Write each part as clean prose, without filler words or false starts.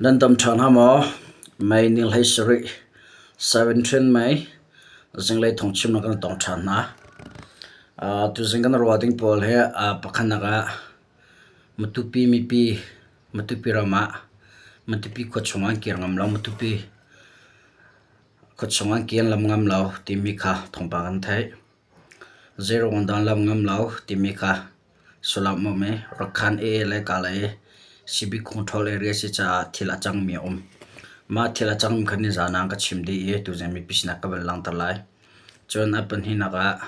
Nan dam ṭhan hnga maw? May ni 17, 17 May, zinglei thawngchimnak kan tong ṭhan hna. Tuzing kan ruah ding pawl hi pakhatnak ah Matupi mipi, Matupi ram ah Matupi khua chung ah an kir ngam lo. Matupi khua chung ah an kir lam ngam lo timi kha thawngpang kan theih. Zeiruang dah lam ngam lo timi kha sullam a um i Rakhan AA le Kalay CB Control Area si caah thil a cangmi a um. Mah thil a cangmi kha nizaan ah ka chim dih i tuzing mipi sinah ka van langhter lai. Cun a pahnihnak ah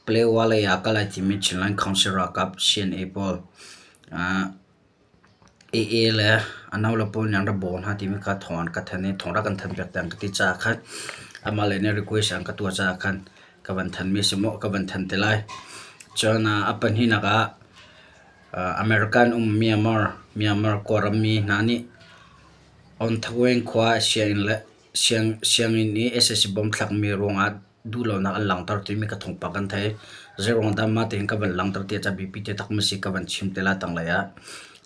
Palewa lei ah kal ai timi Chinland Council ralkap CNA pawl AA le a no le pawl nih an ra bawm hna timi kha thawng an ka thanh i thawng rak kan thanh piak tiang ka ti caah khan amah le nih request an ka tuah caah khan ka van thanmi a si maw ka van than te lai. Cun a pahnihnak ah American um Myanmar Myanmar Kawlram mi hna nih Onthawein khua sianginn le sianginn i sac bomb thlakmi ruangah duhlonak an langhter timi ka thawngpang kan thei. Zeiruang dah mah tihin ka van langhter ti ah biapi te tak ma si ka van chim te la tanglei ah.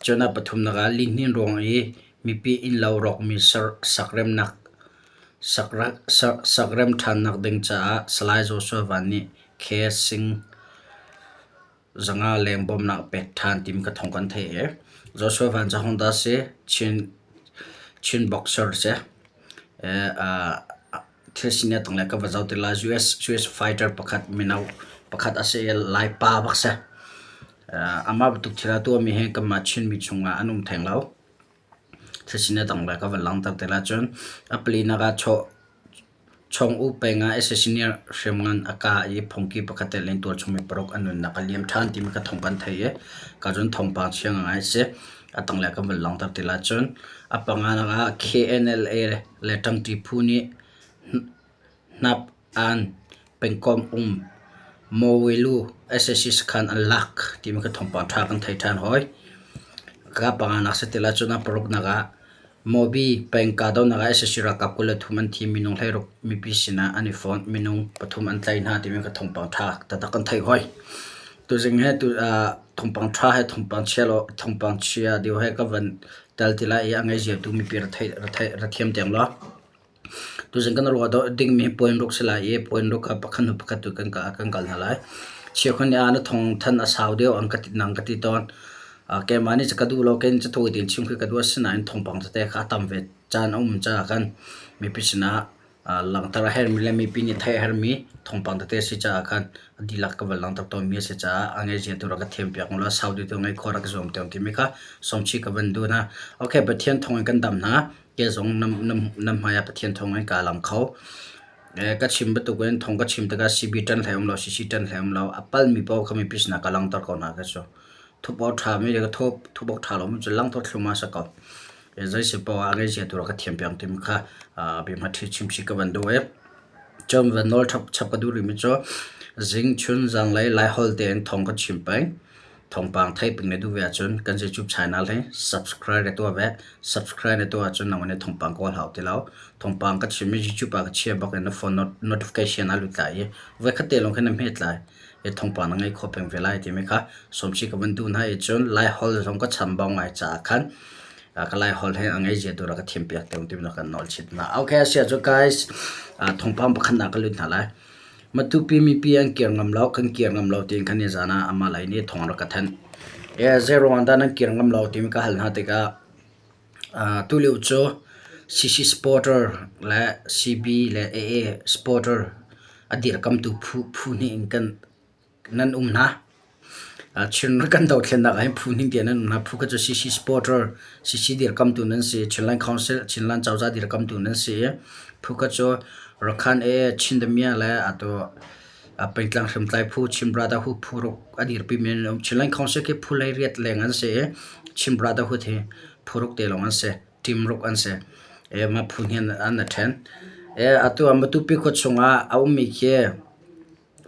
Cun a pathumnak ah lihnin ruang i mipi innlo rawkmi sakremnak sakrem ṭhannak ding caah Salai Joshua Van nih Khe Sing 500 leng bawmhnak pek ṭhan timi ka thawng kan theih i Joshua Van cu Honda si Chin Chin boxer si. Thil sining a le ka va zoh ti lai. US US fighter pakhat mino pakhat a si i Lai pa bak si. Amah bantuk thil a tuahmi hi kanmah Chinmi chungah an um theng lo. Thil sining a dang le ka van langhter te lai. Cun a palinak ah Chawng U peng ah sac nih hriamngan a kah i phungki pakhat tel in tualchung mi paruk an nunnak a liam ṭhan timi kha thawng kan theih i ka cun thawngpang chia ngai a si. A tanglei kan van langhter ti lai. Cun a panganak ah KNLA le ṭangṭi phu nih hnap an pengkomh um Mawilu sac sakhan an lak timi kha thawngpang ṭha kan thei ṭhan hawi. Ka panganak si ti lai. Cun a paruknak ah Mobi peng kahdohnak ah sac ralkap 23 an thi, minung 16 mipi sinah an i fonh, minung pathum an tlaih hna timi kha thawngpang ṭha taktak kan theih hoi. Tuzing he thawngpang ṭha he thawngpang chia lo thawngpang chia deuh he ka van tel ti lai i a ngei ziatu mipi ra thiam tiang law. Tuzing kan ruah dingmi hi point ruk si lai i point ruk ah pakhat hnu pakhat tu kan kal hna lai. Chiakhan nih na thawng than a sau deuh an ka ti nang ka ti tawn. Keimah nih ka duh lo kein cathu tin chim khi ka duh asinain thawngpang tete kha a tam ve caan a um caah khan mipi sinah langhter a herhmi le mipi nih theih a herhmi thawngpang tete a si caah khan a dihlak ka van langhter tawnmi a si caah a ngeizia tu rak ka thiampiak u law sau deuh tu ngeih khawh rak i zuam te timi kha sawmchih ka van duh hna. Okay, Pathian thawng in kan dam hna. Ke zong nan hmai ah Pathian thawng in kaa lang kho. Ka chim bantuk in thawng ka chim tikah CB ṭan hlei um lo, CC ṭan hlei um lo. A palmi paoh kha mipi sinah ka langhter ko hna ka cu. Thup awk ṭhami le ka thup awk ṭha lomi cu langhter thluahmah a si ko. Zei si paoh ah a ngeihzia tu rak ka thiampiak timi kha bia hma chimchih ka van duh i cun van nawl chap ka duh rihmi cu zing chun zanlei Laiholh tein thawng ka chim peng. Thawngpang theih peng na duh ve ahcun kan YouTube channel hi subscribe na tuah ve. Subscribe na tuah ahcun nangmah nih thawngpang kawl hau ti lo. Thawngpang ka chim i YouTube ah ka chia bak in na phone notification a lut lai i voikhat te lawng khin na hmet lai. I thawngpang na ngei kho peng ve lai timi kha sawmchih ka van duh hna i cun Laiholh zong ka chambau ngai caah khan ka Laiholh he a ngeizia tu rak ka thiampiak te timi ka nawl chit hna. Okay, a si ahcun guys, thawngpang pakhat ah ka lut hna lai. Matupi mipi an kir ngam lo, kan kir ngam lo tiin khan nizan ah amah lei nih thawng rak ka thanh. Zeiruang dah nan kir ngam lo timi ka hal hna tikah tulio cu CC supporter le CB le AA supporter a dirkamtu phu phu hnih in kan nan um hna. Chin kan dothlennak ah hin phu hnih tiah nan um hna. Phu khat cu CC supporter, CC dirkamtu nan si. Chinland Council, Chinland cozah dirkamtu nan si. Phu khat cu Rakhan AA, Chindamia le atu pengtlang hriamtlai phu Chin Brotherhood phu ruk a dirpimi an um. Chinland Council khi phu 18 leng an si i Chin Brotherhood hi phu ruk te lawng an si. Team ruk an si. Mah phu hnih an i ṭhen. Atu ah Matupi khua chungah a ummi khi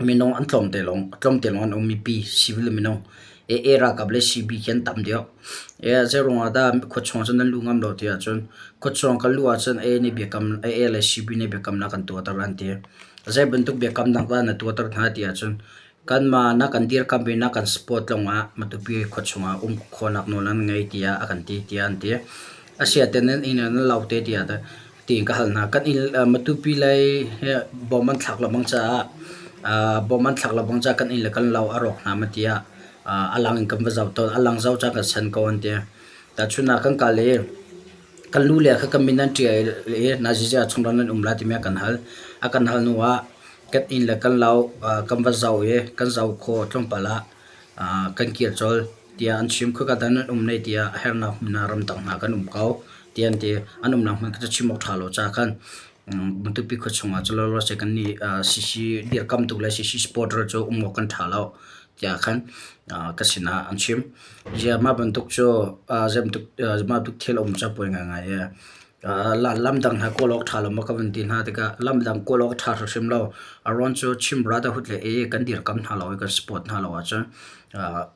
minung an tlawm te lawng tlawm te lawng an um mipi civil minung AA ralkap le CB khi an tam deuh. Zeiruang ah dah khuachung cun nan luh ngam lo ti ahcun khuachung kan luh ahcun AA nih biakam AA le CB nih biakamnak an tuahter an ti. Zei bantuk biakamnak dah na tuahter hna ti ahcun kanmah na kan dirkamh i na kan support lawng ah Matupi khuachung ah um khawhnak nawl an ngei tiah a kan ti tiah an ti. A si ah nan inn ah nan lo te tiah tiin ka hal hna. Kan inn Matupi lei hi bom an thlak lengmang caah bom an thlak lengmang caah kan inn le kan lo a rawk hna ma tiah a lang in kan va zoh tawn. A lang zoh caan kan san ko an ti. Tahchunhnak kan kal i kan lu le kha kan min an ṭial i nazizi ah chungram nan um lai timi a kan hal. A kan hal hnu ah kan inn le kan lo kan va zoh i kan zoh khawh tlawmpal ah kan kir colh tiah an chim. Khoika dah nan um ne tiah a herhnak hmun ah ramdang hna kan um ko tiah an ti. An umnak hmun kha chim awk ṭha lo caah khan Matupi khua chungah cu lawlaw kan nih CC dirkamtu le CC supporter cu um awk kan ṭha lo tiah khan ka sinah an chim. Ziah mah bantuk cu mah bantuk thil a um cu a pawi ngaingai i lamdang hna kawl awk ṭha lo maw ka van ti hna tikah lamdang kawl awk a ṭha hrimhrim lo. A ruang cu Chin Brotherhood le AA kan dirkamh hna lo i kan support hna lo ahcun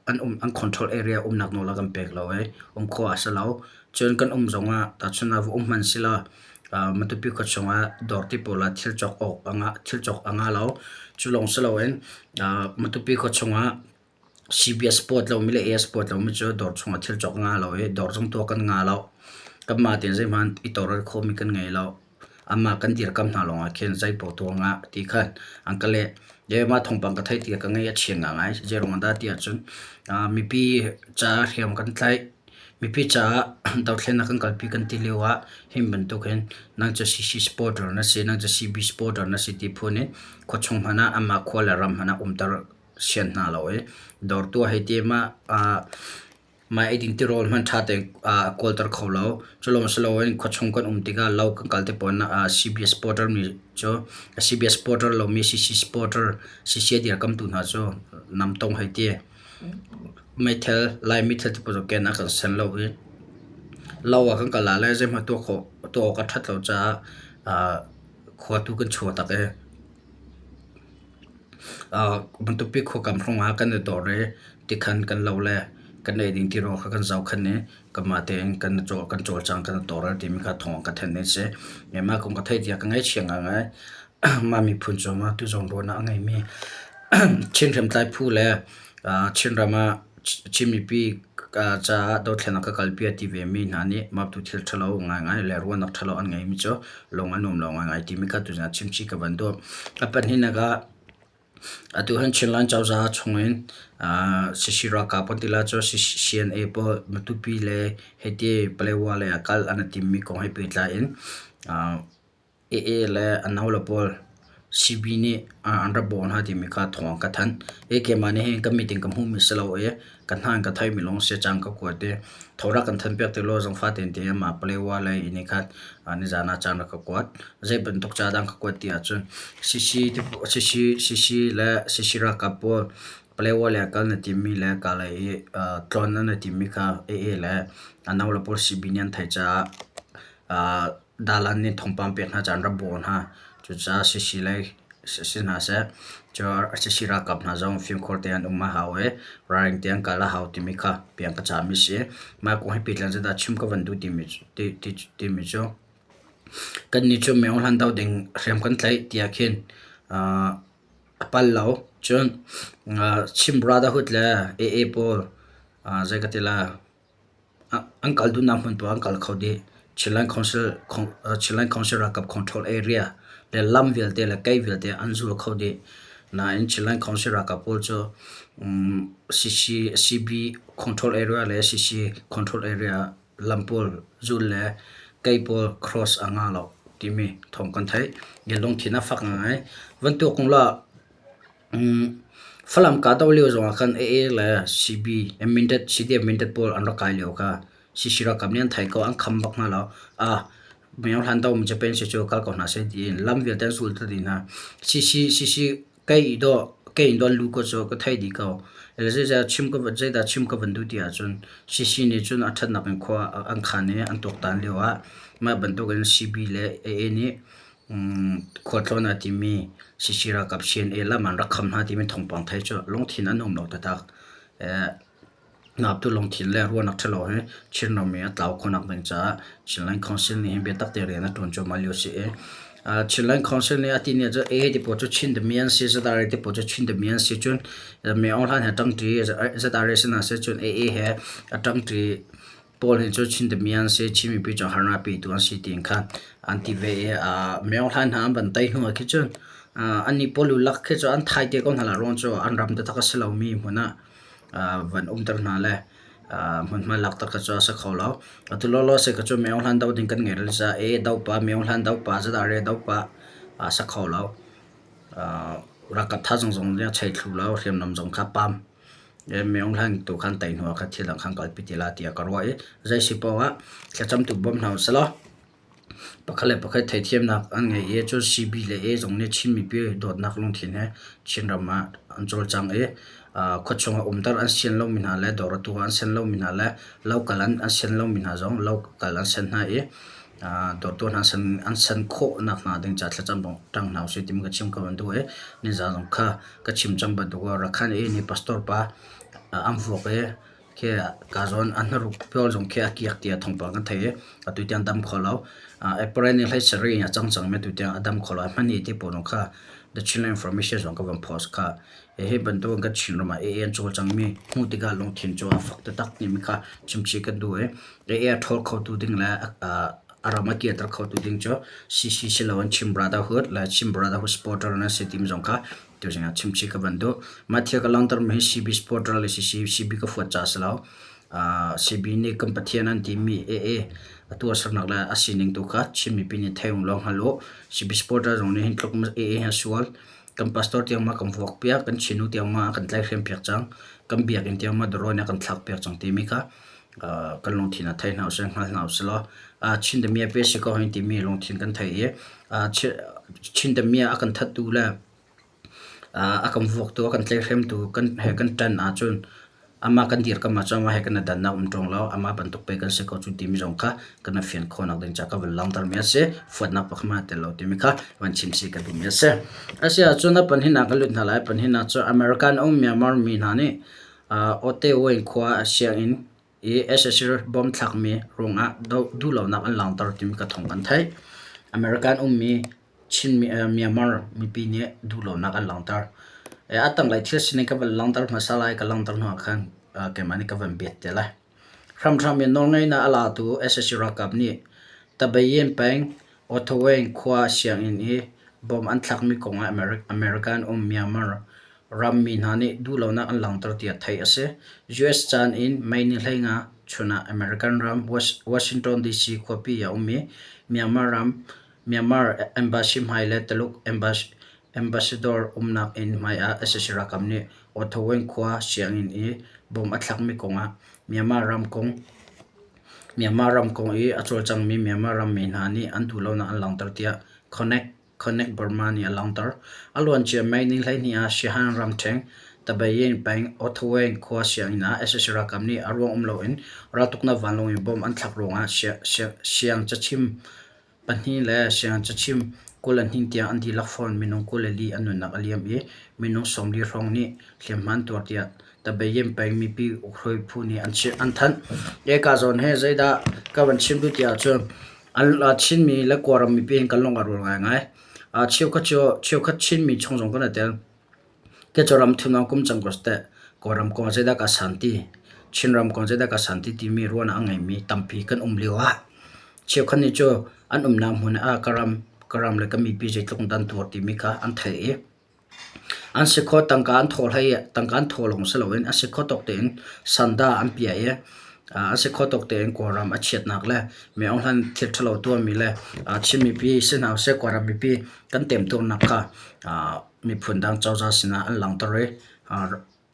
an um an control area umnak nawl a kan pek lo i um khawh a si lo. Cun kan um zongah tahchun ah va um hmanh sila Matupi khua chungah dawr ti pawl ah thil cawk awk a ngah thil cawk a ngah lo. Cu lawng si loin Matupi khua chungah CBS pawt lomi le AS pawt lomi cu dawr chungah thil cawk a ngah lo i dawr zong tuah kan ngah lo. Kanmah tein zeihmanh i tawlrel khawhmi kan ngei lo. Amah kan dirkamh hna lawngah khin zeipaoh tuah ngah ti khan an ka leh. Mah thawngpang ka theih tikah ka ngaih a chia ngaingai. Zeiruang ah dah ti ahcun mipi caah hriam kan tlaih. Mipi caah dothlennak kan kalpi kan ti lio ah hi bantuk hin nang cu CC supporter na si, nang cu CB supporter na si ti phun in khuachung hmanh ah anmah khua le ram hmanh ah umter sian hna lo i dawr tuah hei ti mah mah eiding tirawl hmanh ṭha tein a kawlter kho lo. Cu lawng si loin khuachung kan um tikah lo kan kal te pawn ah CBS supporter mi cu CBS supporter lomi CC supporter CC a dirkamtu hna cu namtong hei ti. Meithal Lai meithal ti pawl cu ken a kan sen lo i lo ah kan kal ah le zeihmanh tuah khawh tuah awk a ṭhat lo caah khua tu kan chuah tak i Matupi khuakam hrawngah kan i dor i tikhan kan lo le kan ei ding tirawl kha kan zohkhenh i kanmah tein kan cawlcang kan i tawlrel timi kha thawng ka thanh ni a si. Mah kong ka theih tiah ka ngaihchia ngaingai. Mah miphun cungah tuzong ruahnak a ngeimi Chin hriamtlai phu le Chinram ah Chin mipi caah dothlennak ka kalpi a ti vemi hna nih mah tu thil ṭhalo ngaingai le ruahnak ṭhalo an ngeimi cu lung a nuam lo ngaingai timi kha tuzan chimchih ka van duh. A pahnihnak ah atu hin Chinland cozah chungin CC ralkap kan ti lai cu CNA pawl Matupi le hiti Palewa lei ah kal an i timmi kong he pehtlai in AA le a nole pawl CB nih an rak bawh hna timi kha thawng ka thanh. Hi keimah nih hin ka mit in ka hmuhmi si lo i ka hna in ka theimi lawng si cang ka kuat i tho rak kan thanpiak ti law zangfah tein ti amah Palewa lei inn i khan nizaan ah caan rak ka kuat. Zei bantuk ca dah ka kuat ti ahcun CC CC CC le CC ralkap pawl Palewa lei ah kal na timmi le ka lei i tlawn na timmi kha AA le a nole pawl CB nih an theih caah Dalan nih thawngpang pek hna caan rak bawh hna. Cucaah CC lei si hna seh, CC ralkap hna zong fimkhur tein an um a hau i ralring tein kal a hau timi kha piang ka cahmi si. Mah kong hi pehtlaih zeidah chim ka van duh timi cu kannih cu meo hlan do ding hriam kan tlaih tiah khin a pal lo. Cun Chin Brotherhood le AA pawl zei ka ti lai An kal duhnak hmun paoh an kal kho dih. Chinland Council, Chinland Council ralkap control area le lam vialte le kei vialte an zul kho dih. Nain Chinland Council ralkap pawl cu CC, CB control area le CC control area lam pawl zul le kei pawl cross a ngah lo timi thawng kan theih. Lungthin a fak ngai. Van tuak kung la Falam kahdoh lio zongah khan AA le CB, Mindat, CDF Mindat pawl an rak kai lio kha CC ralkap nih an theih ko, an kham bak hna lo. Ah, myo hlan do mi Japan si cu kal ko hna seh tiin lam vialte an zul ta dih hna. CC, CC kei i dawh, kei in dawh lu ko cu ka theih dih ko. Zeidah chim ka zeidah chim ka van duh ti ahcun CC nih cun a ṭhatnak in khua an khan i an tuaktan lio ah mah bantukin CB le AA nih Khualtlawn aa timi CC ralkap CNA lam an rak kham hna timi thawngpang theih cu lungthin an um lo taktak. Ngaktu lungthin le ruahnak ṭhalo hi Chinram i a tlau khawhnak ding caah Chinland Council nih hin biatak te rian a ṭuan cuahmah lio a si i Chinland Council nih a ti ni cu AA ti pawl cu Chin dami an si, ZRA ti pawl cu Chin dami an si cun Myo Hlan he ṭangṭi ZRA si hna seh cun AA he a ṭangṭi. pawl hi cu Chin timi an si, Chin mipi cu harnak petu an si tiin khan an ti ve i Myo Hlan hna an van tei hnu ah khi cun annih pawl lulak khi cu an thai te ko hna lai ruang cu an ram taktak a si lomi hmun ah van umter hna le hmunhma lakter kha cu a si kho lo. Atu lawlaw si kha cu Myo Hlan doh ding kan ngei rih caah e do pah Myo Hlan do pah zeidah re do pah a si kho lo. Ralkap thazaang zong nih a chei thlu lo, hriamnam zong kha pam. Minung hlan tu khan tei hnu ah khan thil dang khan kalpi ti la tiah ka ruah i zei si paoh ah thlacam tu bawm hna usih law pakhat le pakhat theithiamnak an ngei i cun CB le A zong nih Chin mipi dawtnak lungthin he Chinram ah an cawlcang i khuachung ah umter an sian lomi hna le dawr atu an sian lomi hna le lo kal an sian lomi hna zong lo kal an sian hna i dawtu hna an san khawh nak hnga ding ca thlacam ṭang hna usih timi ka chim ko an duh i nizaan zong kha ka chim cang bantuk ah Rakhan i ni pastor pa an vuak i khi ka zawn a hnaruk pawl zong khi a kiak tiah thawngpang kan theih i atu tiang dam kho lo. April ni hlei sarih in a cang cang mi atu tiang a dam kho lo. A hman i ti pawl zong kha The Chinland Information zong ka van post kha. Hi bantuk in kan Chinram ah AA an cawlcang mi hmuh tikah lungthin cu a fak taktak timi kha chimchih kan duh i AA a ṭhawl khotu ding le a ram a kirter khotu ding cu CC si loin Chin Brotherhood le Chin Brotherhood supporter nan si timi zong kha tuzing ah chimchih ka van duh. Mah thil ka langhtermi hi CB supporter le CC CB ka fuat caah si lo. CB nih kan Pathian an timi AA a tuahsernak le a sining tu kha Chin mipi nih thei ung law hngal u. CB supporter zong nih hin tluk AA hi a sual. Kan pastor tiang ma kan vuak piak, kan chinu tiang ma kan tlaihhrem piak cang, kan biakinn tiang ma darawn ah kan thlak piak cang timi kha kan lungthin ah thei hna usih, hngal hna usih law Chin damiah pe si ko hei timi lungthin kan thei i Chin damiah a kan thattu le a kan vuaktu, a kan tlaihhremtu kan he kan ṭan ahcun amah kan dirkam ahcun amah he kan i dannak um ṭung lo, amah bantuk pei kan si ko cu timi zong kha kan i fian khawhnak ding caah ka van langhtermi a si. Fuatnak pakhat hmanh aa tel lo timi kha van chim si ka duhmi a si. A si ahcun a pahnihnak kan lut hna lai. Pahnihnak cu American um Myanmar mi hna nih Ottawa khua sianginn i sac bom thlakmi ruangah duhlonak an langhter timi ka thawng kan theih. American ummi Chin Myanmar mipi nih duhlonak an langhter. A tanglei thil sining ka van langhter hmasa lai, ka langhter hnu ah khan keimah nih ka van bet te lai. Hramhram in nawlngeihnak a latu sac ralkap nih Tabayin peng Ottawa khua sianginn i bom an thlakmi kong ah American um Myanmar rammi hna nih duhlonak an langhter tiah theih a si. US caan in May ni 15 chun ah American ram Washington DC khuapi ah a ummi Myanmar ram Myanmar Embassy hmai le Taluk Ambassador umnak inn hmai ah sac ralkap nih Ottawa khua sianginn i bom a thlakmi kong ah Myanmar ram kong Myanmar ram kong i a cawlcangmi Myanmar rammi hna nih an duhlonak an langhter tiah Connect Connect Burma nih a langhter. A luancia May ni 12 ah Shihan ramṭheng Tabayin peng Ottawa khua sianginn ah sac ralkap nih a ruang um loin raltuknak vanlawng in bom an thlak ruangah siang cachim Pahnih le sianginn cachim 22 tiang an dihlak fawn. Minung 24 an nunnak a liam i minung 40 hrawng nih hliamhma an tuar tiah Tabayin peng mipi ukhruai phu nih an thanh. Eka zawn hi zeidah ka van chim duh ti ahcun Chinmi le Kawlram mipi hin kan lung a rual ngaingai. Cheukhat cu cheukhat Chinmi chung zong kan i tel. Kecawram thunawng kum cang ko teh Kawlram kong zeidah ka san ti, Chinram kong zeidah ka san ti timi ruahnak a ngeimi tampi kan um lio ah cheukhat nih cu an umnak hmun ah ka ram, ka ram le ka mipi zeitluk in dah an tuar timi kha an theih i an si khawh tangka an thawh hlei i tangka an thawh lawng si loin a si khawh tawk tein sandah an piah i a si khawh tawk tein Kawlram a chiatnak le mi aung hlan thil ṭhalo tuahmi le Chin mipi si hna usih Kawlram mipi kan temtuarnak kha miphun dang cozah sinah an langhter i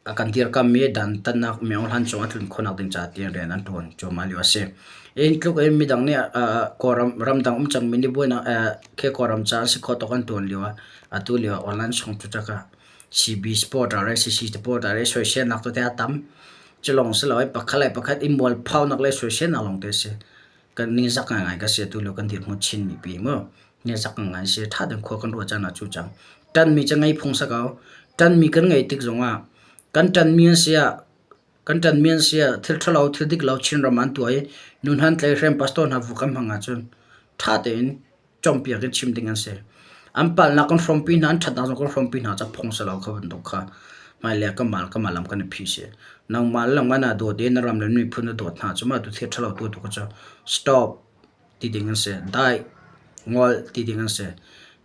a kan dirkammi dantatnak myohlan cung a tlun khawhnak ding caah tiang rian an ṭuan cuahmah lio a si. Hi tluk in midang nih Kawlram ramdang um cangmi nih buainak khi Kawlram caah an si khawh tawk an ṭuan lio ah atu lio ah online chung cu cak ah CB supporter le CC supporter le soiselnak tete a tam. Cu lawng si lo i pakhat le pakhat i mualphonak le soiselnak lawng te a si. Kan ningzak ngaingai ka si atu lio kan dirhmun Chin mipi mu. Ningzak ngaingai si ṭha tein khua kan ruah caan ah cu cang. Ṭanmi cu ngei phung si ko. Ṭanmi kan ngeih tik zongah kan ṭanmi an si ah kan ṭanmi an si ah thil ṭhalo thil dik lo Chinram ah an tuah i nu hna an tlaihhrem pastor hna vuk an hmang ahcun ṭha tein cawnpiak in chim ding an si. An palhnak kan hrawmpi hna, an ṭhatnak zong kan hrawmpi hna ca phung si lo kha bantuk kha. Hmailei ah kanmah le kanmah lam kan i phih si. Nangmah le nangmah naa dawt i na ram le na miphun na dawt hna cu mah tu thil ṭhalo tuah tu kha cu stop ti ding an si. Dai, ngol ti ding an si.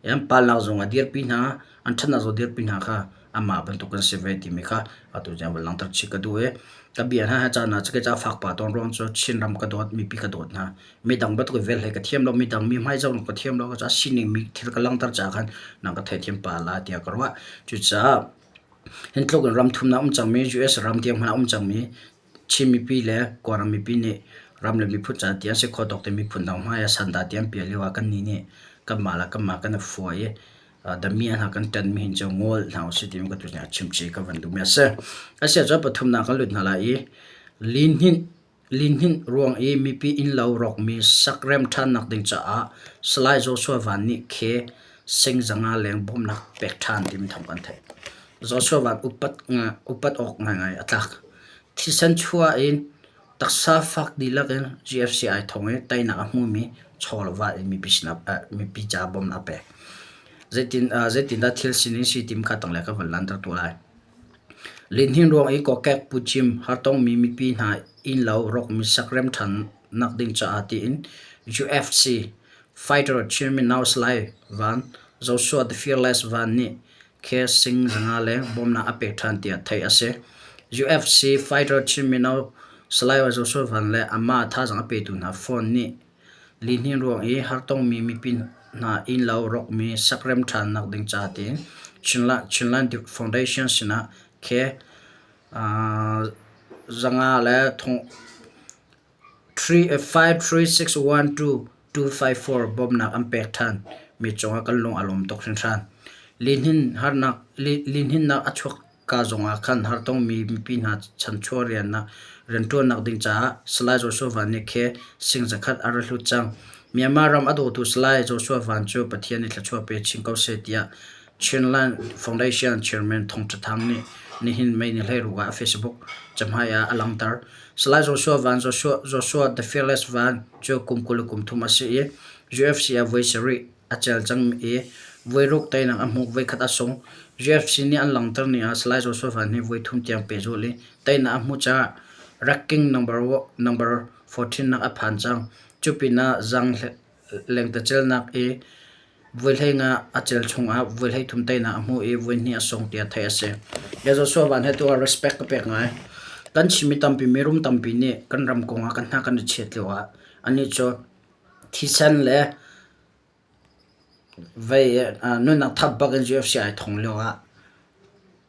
An palnak zong ah dirpi hna, an ṭhatnak zong dirpi hna kha amah bantuk kan si ve timi kha atu tiang van langhter chih ka duh i ka bia hna he caan ah cakei ca fak pah tawn ruang cu Chinram ka dawt, mipi ka dawt hna. Midang bantuk vel hlei ka thiam lo, midang mi hmai zoh ka thiam lo, ka sining mi thil ka langhter caah khan nang ka theithiam pah la tiah ka ruah. Cucaah hin tluk in ram thumnak um cangmi US ram tiang hmanh ah um cangmi Chin mipi le Kawlram mipi nih ram le miphun ca tiang si khawh tawk te miphun dang hmai ah sandah tiang piah lio ah kannih nih kanmah le kanmah kan i fua i damiah hna kan ṭanmi hin cu ngawl hna usih timi ka tutan ah chimchih ka van duhmi a si. Asiah cun pathumnak kan lut hna lai i lihninh Lihninh ruang i mipi innlo rawkmi sakrem ṭhannak ding caah Salai Joshua Van nih khe sing zanga leng bawmhnak pek ṭhan timi thawng kan theih. Joshua Van upat awk ngaingai a tlak. Thisen chuah in taksa fak dihlak in GFCI thawng i teinak a hmumi chaw le va in mipi sinah mipi ca bawmhnak a pek. Zeitindah thil sining si tim kha tanglei ka van lanter tuah lai. Lihninh ruang i kokek pucim hartongmi mipi hna innlo rawkmi sakrem ṭhannak ding caah tiin UFC fighter Chinmi Nau Salai Van Joshua The Fearless Van nih khe sing zanga leng bawmhnak a pek ṭhan tiah theih a si. UFC fighter Chinmi Nau Salai Joshua Van le amah thazaang a petu hna phone nih Lihninh ruang i hartongmi mipi hna innlo rawkmi sakrem ṭhannak ding ca tiin Chinland Foundation sinah khe zanga le thong 53612 254 bawmhnak an pek ṭhan mi cungah kan lung a lawm tuk hringhran. Lihninnak a chuak Ka zongah khan hartongmi mipi hna chanchuah rianṭuannak ding caah Salai Joshua Van nih khe sing zakhat a ra hlut cang. Myanmar ram a dawtu Salai Joshua Van cu Pathian nih thluachuah pe chin ko seh tiah Chinland Foundation Chairman Thawng Ṭha Thang nih nihin May ni 16 ah a Facebook cahmai ah a langhter. Salai Joshua Van Joshua The Fearless Van cu kum 23 a si i UFC ah voi sarih a cel cang i voiruk teinak a hmuh voikhat a sung. UFC nih an langhter ni ah Salai Joshua Van hi voithum tiang pehzulh i teinak a hmuh caah ranking number 14 nak a phan cang. Cu pinah zang lengtecelnak i voi hleinga a cel chungah voi hleithum teinak a hmu i voihnih a sung tiah theih a si. Joshua Van he tu ah respect ka pek ngai. Kan Chinmi tampi mirum tampi nih kan ram kong ah kan hna kan i chiat lio ah anih cu thisen le Vei nunnak thap bak in UFC ai thong lio ah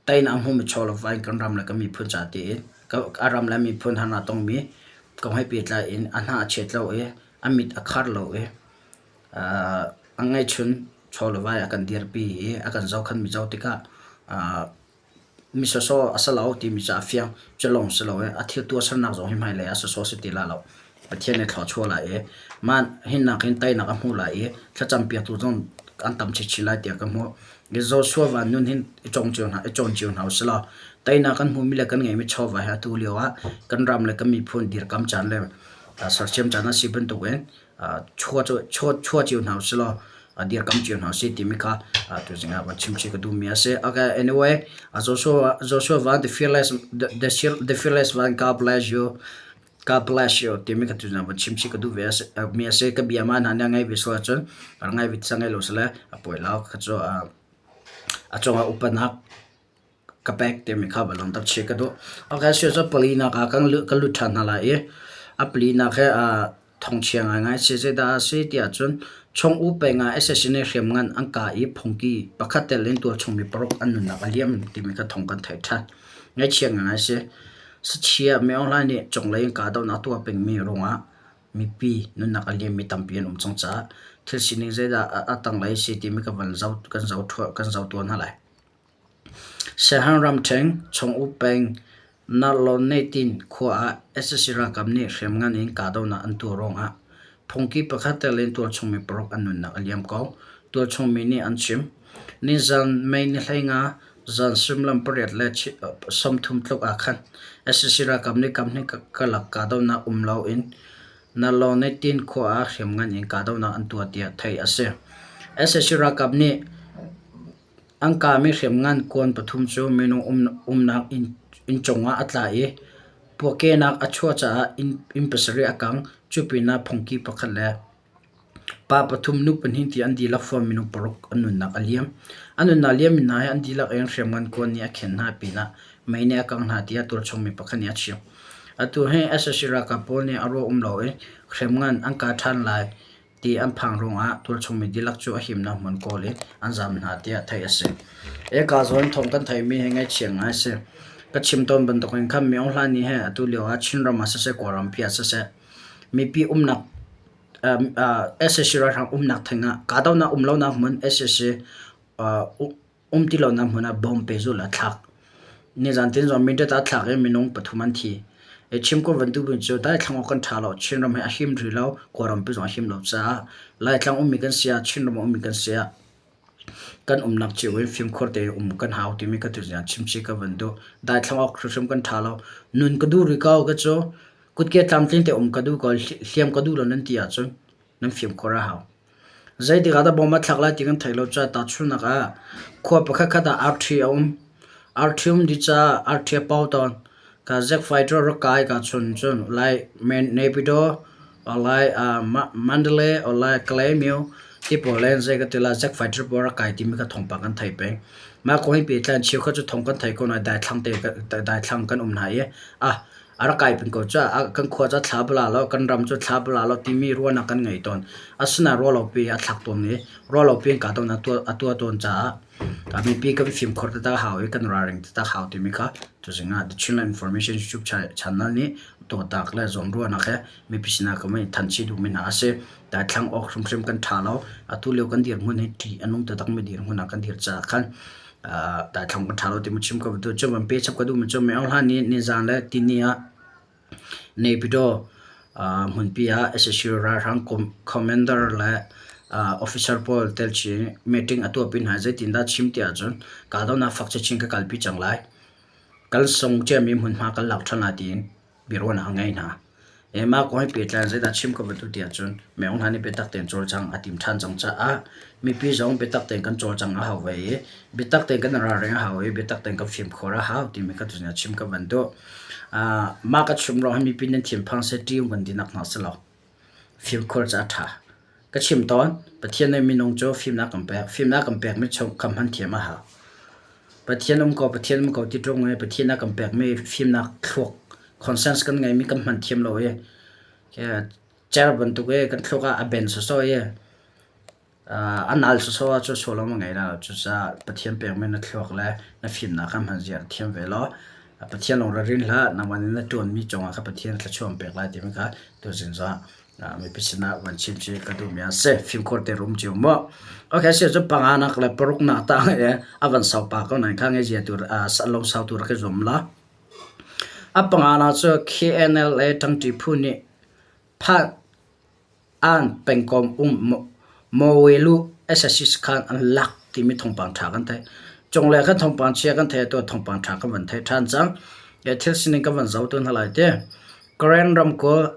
teinak a hmumi chaw lo in kan ram le kan miphun ca tiin a ram le miphun harnak tongmi kong he pehtlai in a hna a chet lo i a mit a khar lo i a ngeihchun chaw le vai a kan dirpi i a kan zohkhanmi zoh tikah Mi sawsawh a si lo timi cu a fiang. Cu lawng si lo i a thil tuahsernak zong hi hmailei ah sawsawh si ti lai lo. Pathian nih thluachuah lai i mah hinnak hin teinak a hmu lai i thlacam piaktu zong an tam chinchin lai tiah ka hmuh. Joshua van nun hin i cawng cio hna i cawn cio hna usih law teinak kan hmuhmi le kan ngeihmi chawva hi atu lio ah kan ram le kan miphun dirkam caan le sersiam caan a si bantukin chuah cio hna usih law dirkam cio hna usih timi kha tuzing ah van chimchih ka duhmi a si. Okay, anyway, Joshua, Joshua Van, the fearless, the, the fearless Van, God bless you. God bless you timi kha tuzing ah van chimchih ka duh ve mi a si. Ka bia ma hna nih ngai ve sual ahcun ngai ve ngai lo sile a pawi lo. Kha cu a cungah upanak ka pek timi kha va langhter chih ka duh. Okay, si cu palinak ah kan lut ṭhan hna lai i a palinak hi thongchia ngaingai si. Zeidah a si tiah cun Chong-u peng ah sac nih hriamngan an kah i phungki pakhat tel in tualchung mi paruk an nunnak a liam timi kha thong kan theih ṭhan. Ngaihchia ngaingai si. Sachia Min Aung Hlaing nih cunglei in kahdohnak a tuah pengmi ruangah mipi nunnak a liammi tampi an um cang caah thil sining zeidah a tanglei si timi kan van zoh kan zoh kan zoh tuah hna lai. Saihan ramṭhen, Chong-u peng, Narlawnetin khua ah sac ralkap nih hriamngan in kahdohnak an tuah ruangah phungki pakhat tel in tualchung mi paruk an nunnak a liam ko, tualchung mi nih an chim. Nizan May ni 15 zan suimilam 8:30 tluk ah khan sac ralkap nih kamhnih karlak kahdohnak um loin Narlawnetin khua ah hriamngan in kahdohnak an tuah tiah theih a si. Sac ralkap nih. An kahmi hriamngan kuan pathum cu minung umnak inn cungah a tla i puakehnak a chuah caah inn pasarih a kang. Cu pinah phungki pakhat le pa pathum nu pahnih ti an dihlak fawn minung paruk an nunnak a liam. An nunnak a liammi hna hi an dihlak in hriamngan kuan nih a khen hna pinah mei nih a kangh hna tiah tualchung mi pakhat nih a chim. Atu hi sac ralkap pawl nih a ruah um lo i hriamngan an kah ṭhan lai ti an phang ruangah tualchung mi dihlak cu a himnak hmun kawl in an zaam hna tiah theih a si. Eka zawn thawng kan theihmi hi ngaihchia ngai a si. Ka chim tawn bantukin khan Myo Hla nih he atu lio ah Chinram ah siseh Kawlrampi ah siseh mipi umnak sac ralhrang umnak theng ah kahdohnak um lonak hmun sac um ti lonak hmun ah bom pehzulh a thlak. Nizan tin zong Mindat ah thlak i minung pathum an thi. I chim ko bantuk cu daithlang awk kan ṭha lo. Chinram hi a him rih lo, Kawlram pi zong a him lo caah Laitlang ummi kan si ah, Chinram ummi kan si ah kan umnak cio in fimkhur tein um kan hau timi ka tuzing ah chimchih ka van duh. Daithlang awk hrimhrim kan ṭha lo. Nun ka duh rih ko ka cu kutke tlamtling te um ka duh ko, hliam ka duh lo nan ti ahcun nan fimkhur a hau. Zeitik ah dah bom a thlak lai ti kan theih lo caah tahchunhnak ah khua pakhat khat ah arṭhi a um. Arṭhi um dih caah arṭhi a pau tawn. Ka zack fighter rak kai ka chun cun lai Naypyidaw or lai Mandalay or lai Kalaymyo ti pawl in zei ka ti lai zack fighter pawl rak kai timi kha thawngpang kan thei peng. Mah kong hi pehtlai in cheukhat cu thawng kan thei ko nain daithlang te daithlang kan um hna i ah a rak kai peng ko caah kan khua cu a thla bala lo kan ram cu a thla bala lo timi ruahnak kan ngei tawn. Asinain ruahlopi a thlak tawn i ruahlopi in kahdohnak a tuah tawn caah mipi kan fimkhur taktak a hau i kan ralring taktak a hau timi kha tuzing ah The Chinland Information YouTube channel nih tuahtak le zawnruahnak he mipi sinah kan i thanchih duhmi hna a si. Daithlang awk hrimhrim kan ṭha lo. Atu lio kan dirhmun hi ṭih a nung taktakmi dirhmun ah kan dir caah khan daithlang kan ṭha lo timi chim ka duh. Cu van pe chap ka duhmi cu Myo Hla nih nizan le tini ah Naypyidaw hmunpi ah sac ralhrang commander le officer pawl telchin meeting a tuahpi hna i zeitindah chim ti ahcun kahdohnak fak chinchin ka kalpi cang lai. Kal sung ciami hmunhma kan lak ṭhan lai tiin biaruahnak a ngei hna. Mah kong he pehtlai in zeidah chim ka va duh ti ahcun Myo hna nih biatak tein cawlcang a tim ṭhan cang caah mipi zong biatak tein kan cawlcang a hau ve i biatak tein kan ralring a hau i biatak tein kan fimkhur a hau timi kha tuzing ah chim ka van duh. Mah ka chim ruang hi mipi nan thinphang seh ṭih kan ti nak hna si lo. Fimkhur cu a ṭha. Ka chim tawn, Pathian nih minung cu fimnak kan pek. Fimnak kan pekmi chung kha hman thiam a hau. Pathian um ko, Pathian um ko ti ṭung i Pathian a kan pekmi fimnak thluak conscience kan ngeimi kan hman thiam lo i cer bantuk i kan thluak ah a ben sawsawh i a nal sawsawh ahcun sullam a ngei lo. Cucaah Pathian pekmi na thluak le na fimnak kha hman zia thiam ve law Pathian lawng ra rin hlah, nangmah nih na ṭuanmi cungah kha Pathian thluachuah an pek lai timi kha tuzing zongah mipi sinah van chim cu ka duhmi a si. Fimkhur te rum cio mu. Okay, si cu panganak le paruknak tang i a van sau pa ko nain kha ngei tur lung sau tu rak i zuam la. A panganak cu KNLA ṭangṭi phu nih phan An pengkomh um Mawelu sac sakhan an lak timi thawngpang ṭha kan theih. Cunglei khan thawngpang chia kan theih atu thawngpang ṭha kan van theih ṭhan cang. Thil sining kan van zoh tu hna lai ti. Karen ramkulh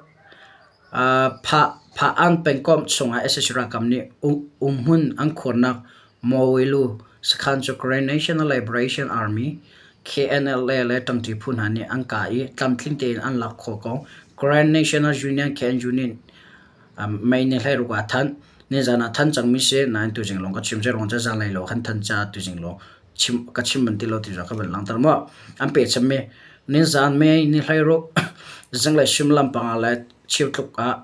Pha-an pengkomh chungah sac ralkap nih umhmun an khuarnak Mawelu sakhan cu Karen National Liberation Army KNLA le ṭangṭi phu hna nih an kah i tlamtling tein an lak khawh kong Karen National Union KNU nih May ni 16 ah thanh. Nizan ah thanh cangmi si nain tuzing lawng ka chim. Zeiruang cu zanlei lawng khan thanh caah tuzing lawng chim ka chim ban ti lo ti zong ka van langhter maw. An pehchammi nizan May ni 16 zinglei suimilam panga le cheu tluk ah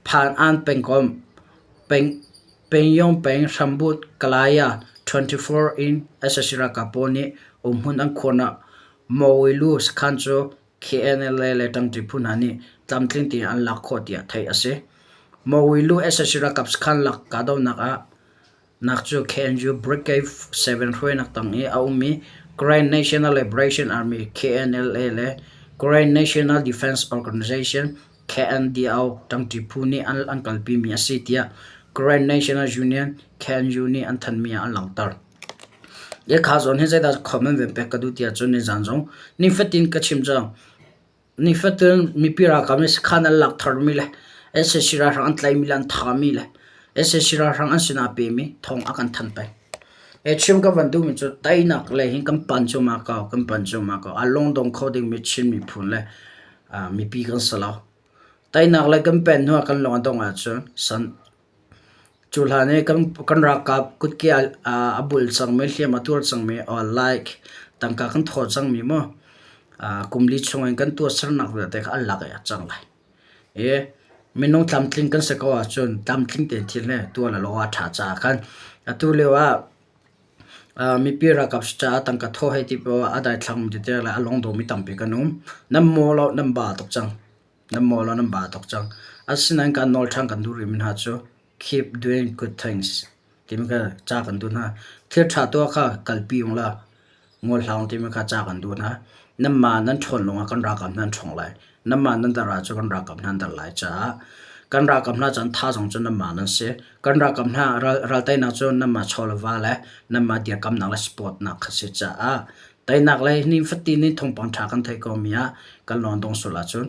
Phan An pengkomh peng Pengyong peng hrambut Kalaya 24 in sac ralkap pawl nih umhmun an khuarnak Mawilu sakhan cu KNLA le ṭangṭi phu hna nih tlamtling tein an lak khawh tiah theih a si. Mawilu sac ralkap sakhan lak kahdohnak ah nak cu KNU Brigade 7 hruainak tang i a ummi Karen National Liberation Army KNLA le Karen National Defense Organization KNDO ṭangṭi phu nih an kalpimi a si tiah Karen National Union KNU nih an thanhmi ah an langhter. Kha zawn hi zeidah comment ven pek ka duh ti ahcun nizan zong nifatin ka chim cang. Nifatin mipi ralkap nih sakhan an lak tharmi le sac ralhrang an tlaihmi le an thahmi le sac ralhrang an sinah a pemi thawng a kan thanh peng. Chim ka van duhmi cu teinak lei hin kan pan cuahmah ko, kan pan cuahmah ko. A lungdong kho dingmi Chin miphun le mipi kan si lo. Teinak lei kan pen hnu ah kan lung a dongh ahcun san cu hlan i kan ralkap kutke a bul cangmi, hliam a tuar cangmi or like tangka kan thaw cangmi maw kum li chung in kan tuahsernak vialte kha an lak i a cang lai. I minung tlamtling kan si ko ahcun tlamtling tein thil hi tuah le law a ṭha caah khan atu lio ah mipi ralkap caah tangka thaw hei ti poah a daithlangmi tete le a lungdawmi tampi kan um. Nan maw lo nan ba tuk cang. Nan maw lo nan ba tuk cang. Asinain kan nawl ṭhan kan duh rihmi hna cu keep doing good things timi kha ca kan duh hna. Thil ṭha tuah kha kalpi ung la ngol hlah ung timi kha ca kan duh hna. Nanmah nan ṭhawn lawngah kan ralkap hna an ṭhawng lai. Nanmah nan dar ahcun kan ralkap hna an dar lai caah kan ralkap hna cu an thazaang cu nanmah nan si. Kan ralkap hna ral teinak cu nanmah chaw le va le nanmah dirkamnak le supportnak kha si caah teinak le nifatin in thawngpang ṭha kan theih komi ah kan lawng dong sual ahcun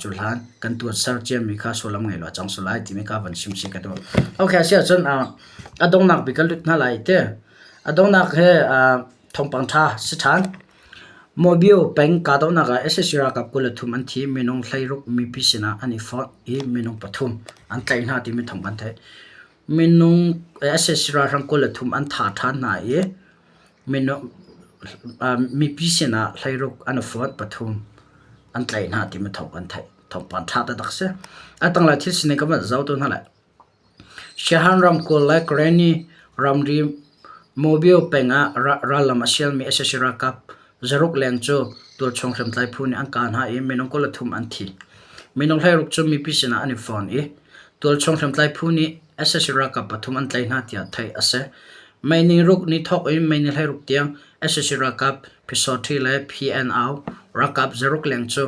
cu hlan kan tuanser ciami kha sullam ngei lo a cang sual lai timi kha van chim chih ka duh. Okay, a si ahcun a donghnak bik kan lut hna lai ti. A donghnak hi thawngpang ṭha si ṭhan. Mobio peng kahdohnak ah sac ralkap 23 an thi, minung 16 mipi sinah an i fonh i minung pathum an tlaih hna timi thawng kan theih. Minung sac ralhrang 23 an thah ṭhan hna i minung mipi sinah 16 an i fonh, pathum an tlaih hna timi thawng kan theih. Thawngpang ṭha taktak a si. A tanglei thil sining kan van zoh tu hna lai. Shan ramkulh le Karenni ramri Mobile peng ah rallam a sialmi sac ralkap zaruk leng cu tualchung hriamtlai phu nih an kah hna i minung 23 an thi. Minung 16 cu mipi sinah an i fon i tualchung hriamtlai phu nih sac ralkap pathum an tlaih hna tiah theih a si. May ni ruk ni thawk in May ni 16 tiang sac ralkap Pyusawhti le PNO ralkap zaruk leng cu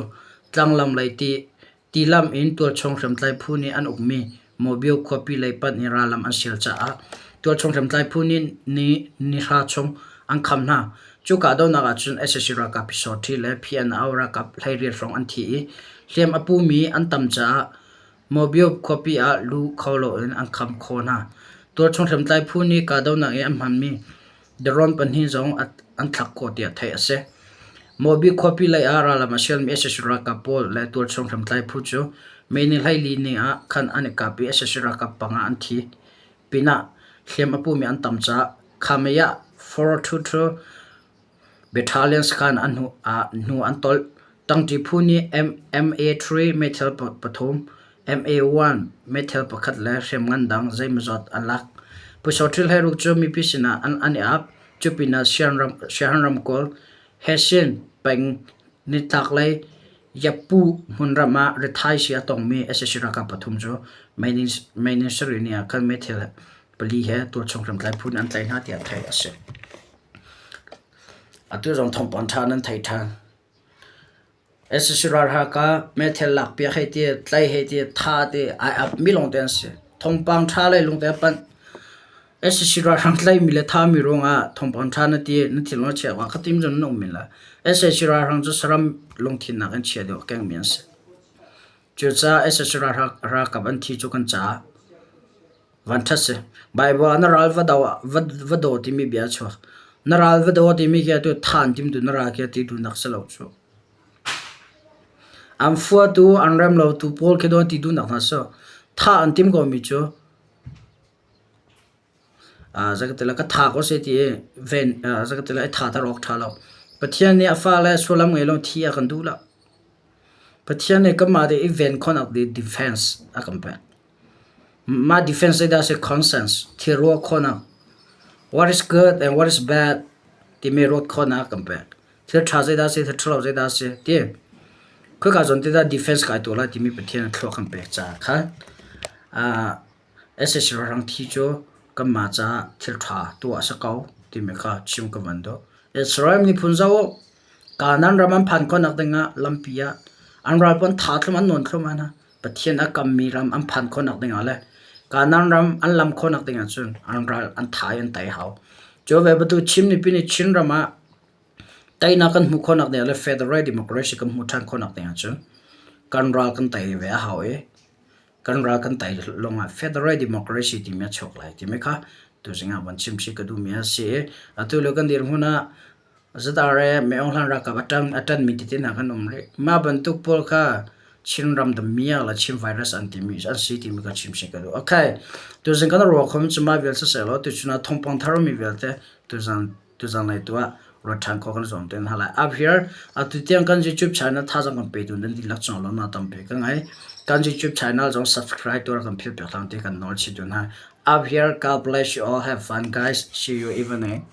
tlanglam lei ti Tilam in tualchung hriamtlai phu nih an ukmi Mobile khuapi lei panh in rallam an sial caah tualchung hriamtlai phu nih ni nihra chung an kham hna. Cu kahdohnak ahcun sac ralkap Pyusawhti le PNO ralkap 18 hrawng an thi i hliam a pumi an tam caah Mobile khuapi ah luh kho loin an kham khawh hna. Tualchung hriamtlai phu nih kahdohnak i an hmanmi Drone pahnih zong an thlak khawh tiah theih a si. Mobi khuapi lei ah rallam a sialmi sac ralkap pawl le tualchung hriamtlai phu cu May ni 14 ni ah khan an i kap i sac ralkap panga an thi. Pinah hliam a pumi an tam caah Khamei ah 422 Battalion sakhan hnu an tolh. Tangṭi phu nih MA3 meithal pathum, MA1 meithal pakhat le hriamngan dang zeimawzat an lak. Pyusawhti hleiruk cu mipi sinah an i ap. Cu pinah Siahan ramkulh Hesin peng nitlaklei Yapu hmunram ah rithaisii a tongmi sac ralkap pathum cu May ni sarih ni ah khan meithal pali he tualchung hriamtlai phu nih an tlaih hna tiah theih a si. Atu zong thawngpang ṭha nan thei ṭhan. Sac ralhaka meithal lakpiak hei ti, tlaih hei ti, tha ti, ai apmi lawngte an si. Thawngpang ṭha lei lungte a panh. Sac ralhrang tlaihmi le thami ruangah thawngpang ṭha na ti, na thinlung a chia ruangah khatim cun nan um men lai. Sac ralhrang cu saram lungthin nakin chia deuh a kengmi an si. Cucaah sac ralkap an thi cu kan caah Vanṭhat si. Baibal ah na ral va do va daw timi bia a chuak. Na ral va daw timi khi atu than timtu na ral khi ti duhnak si lo cu. An fuatu, an rem lotu pawl khi daw ti duhnak hna si. Thah an tim komi cu zakatila ka tha ko se ti i ven zakatila i tha tar awk ṭha lo. Pathian nih a fale sullam ngei lo thi a kan duh lo. Pathian nih kanmah te i ven khawhnak defense a kan pek. Mah defense zeidah a si? Conscience, thil ruah khawhnak. What is good and what is bad timi ruat khawhnak a kan pek. Thil ṭha zeidah a si, thil ṭhalo zeidah a si ti. Khoika zawn te dah defense kai tuah lai timi Pathian nih thluak kan pek caah khan sac ralhrang thi cu kanmah caah thil ṭha tuah a si ko timi kha chim ka van duh. Israel miphun zoh u, Kanaan ram an phan khawhnak dingah lampi ah an ral pawl an tha thlum an nawn thlum ah Pathian a kammi ram an phan khawhnak dingah le Kanaan ram an lam khawhnak dingah cun an ral an tha i an tei hau. Cu ve bantuk Chin mipi nih Chin ram ah teinak kan hmuh khawhnak dingah le federal democracy kan hmuh ṭhan khawhnak dingah cun kan ral kan tei ve a hau i kan ral kan tei lawngah federal democracy timi a chuak lai timi kha. Tuzing ah van chim chih ka duhmi a si i atu lio kan dirhmun ah ZRA Meaung Hlan ralkap a ṭan a ṭanmi tete hna kan um rih. Mah bantuk pawl kha Chinram the mia le Chin virus an timi an si timi kha chim chih ka duh. Okay, tuzing kan ruah khom cu mah vial siseh law tuchun ah thawngpang thar mi vialte tuzan tuzan lei tu ah ruat ṭhan khawh kan zuam te hna lai. Up here atu tiang kan YouTube channel thazaang kan petu nan dihlak cung lawmnak tampi ka ngei. Kan YouTube channel zong subscribe tuah kan philh piak hlang ti kan nawl chih tu hna. Up here, God bless you all. Have fun, guys. See you evening.